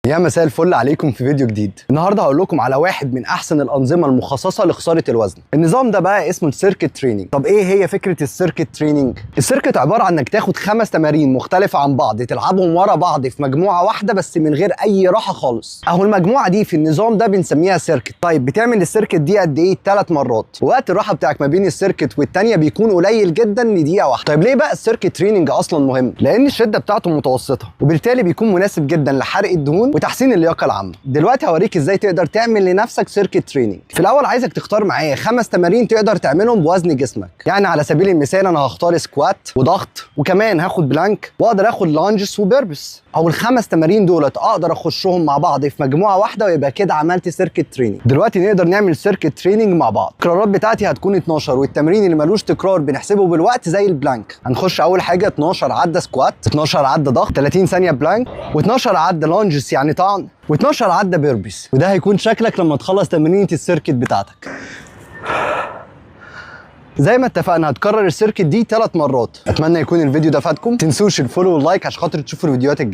يا مساء الفل عليكم في فيديو جديد. النهارده هقول لكم على واحد من احسن الانظمة المخصصة لخساره الوزن. النظام ده بقى اسمه ال circuit training. طب ايه هي فكرة ال circuit training؟ ال circuit عبارة عن انك تاخد 5 تمارين مختلفة عن بعض، تلعبهم ورا بعض في مجموعة واحدة بس من غير اي راحة خالص. اهو المجموعة دي في النظام ده بنسميها circuit. طيب بتعمل ال circuit دي قد ايه؟ 3 مرات. وقت الراحة بتاعك ما بين ال circuit والتانية بيكون قليل جدا، لدقيقه واحده. طيب ليه بقى ال circuit training اصلا مهم؟ لان الشدة بتاعته متوسطه، وبالتالي بيكون مناسب جدا لحرق الدهون وتحسين اللياقة العامة. دلوقتي هوريك ازاي تقدر تعمل لنفسك circuit training. في الاول عايزك تختار معايا 5 تمارين تقدر تعملهم بوزن جسمك. يعني على سبيل المثال انا هختار squat وضغط، وكمان هاخد plank، واقدر اخد lunges و burpees. او الخمس تمارين دولت اقدر اخشهم مع بعض في مجموعة واحده، ويبقى كده عملت circuit training. دلوقتي نقدر نعمل circuit training مع بعض. التكرارات بتاعتي هتكون 12، والتمرين اللي ملوش تكرار بنحسبه بالوقت زي ال plank. هنخش اول حاجة 12 عده squat، 12 عده ضغط، 30 ثانية plank، و12 عده lunges يعني طعن، و12 عده burpees. وده هيكون شكلك لما تخلص تمرينه ال circuit بتاعتك. زي ما اتفقنا هتكرر ال circuit دي 3 مرات. اتمنى يكون الفيديو ده فادكم. تنسوش ال follow وال like عشان خاطر تشوفوا الفيديوهات الجاية.